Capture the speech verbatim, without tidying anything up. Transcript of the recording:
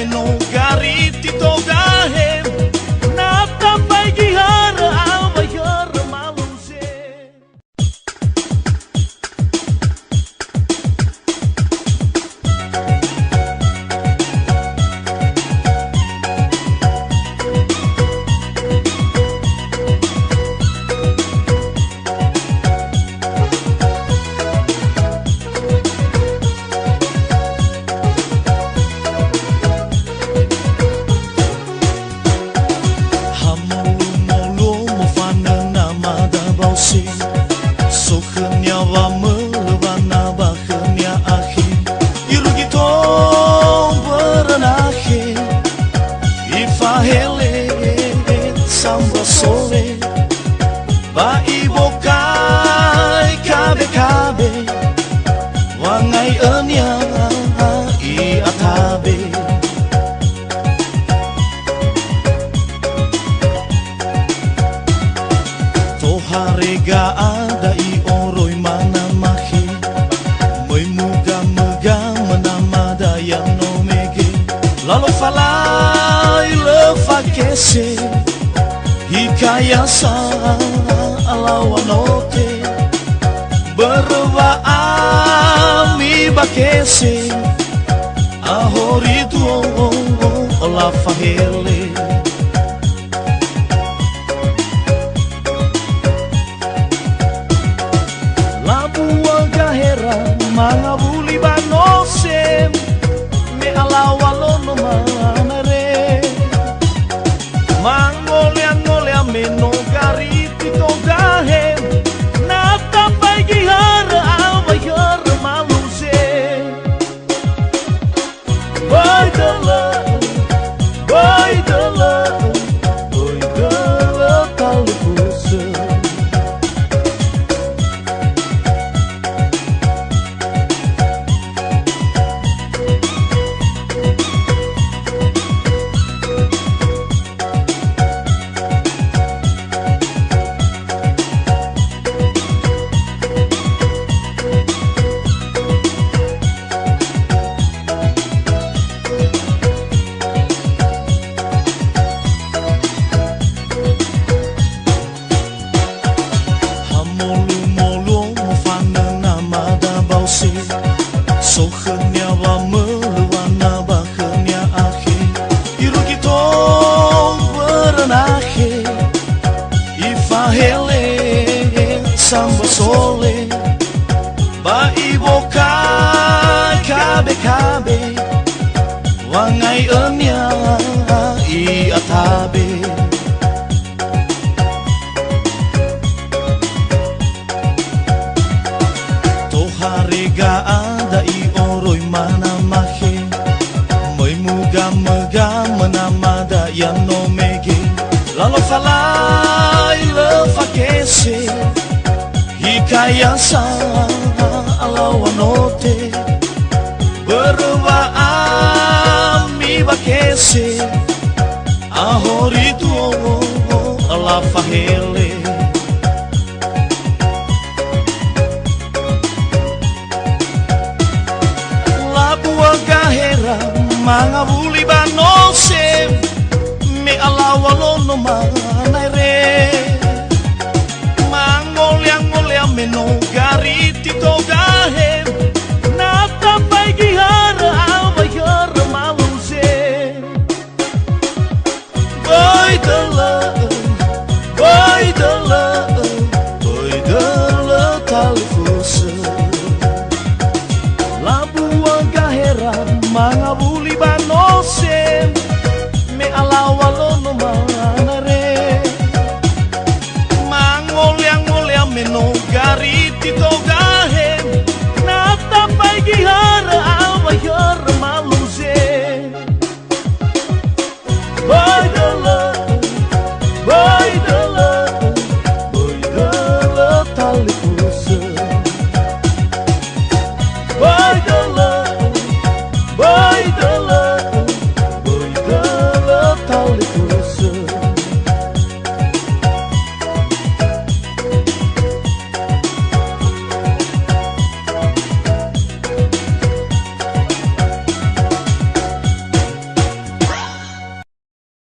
No gariti togahe, na tafaigi hörö awai hörö maluze. Ha molu-molu mofanö namada baose, so khönia wamölö wana ba khönia akhe. Irugi tou mbörö nakhe, ifahele sambua sole, ba ibokai kabe-kabe, wangai önia i'atabe. Tohare ga'a da'i oroi mana makhe, möi muga-möga mönamada ya no mege. Lalo falai lö fakese, hikaya sa alaŵa note. Börö wa'ami ba kese, ahori tuo ola fahele. Labua gahera mangawuli ba nose, me alaŵa lono manare. Mangolea-ngolea me no gariti togahe, na tafaigi hörö awai hörö maluze. Böi dölö, böi dölö, böi dölö talifusö. Ha molu-molu mofanö namada baose, so khönia wamölö wana ba khönia akhe. Irugi tou mbörö nakhe, ifahele sambua sole, ba ibokai kabe-kabe, wangai önia i'atabe. Tohare ga'a da'i oroi mana makhe, möi muga-möga mönamada ya no mege. Lalo falai lö fakese, hikaya sa alaŵa note. Börö wa'ami ba kese, ahori tuo ola fahele. Labua gahera mangawuli ba nose, me alaŵa lono manaere. Mangolea-ngolea me no gariti togahe, na tafaigi hörö awai hörö maluze. Böi dölö, böi dölö,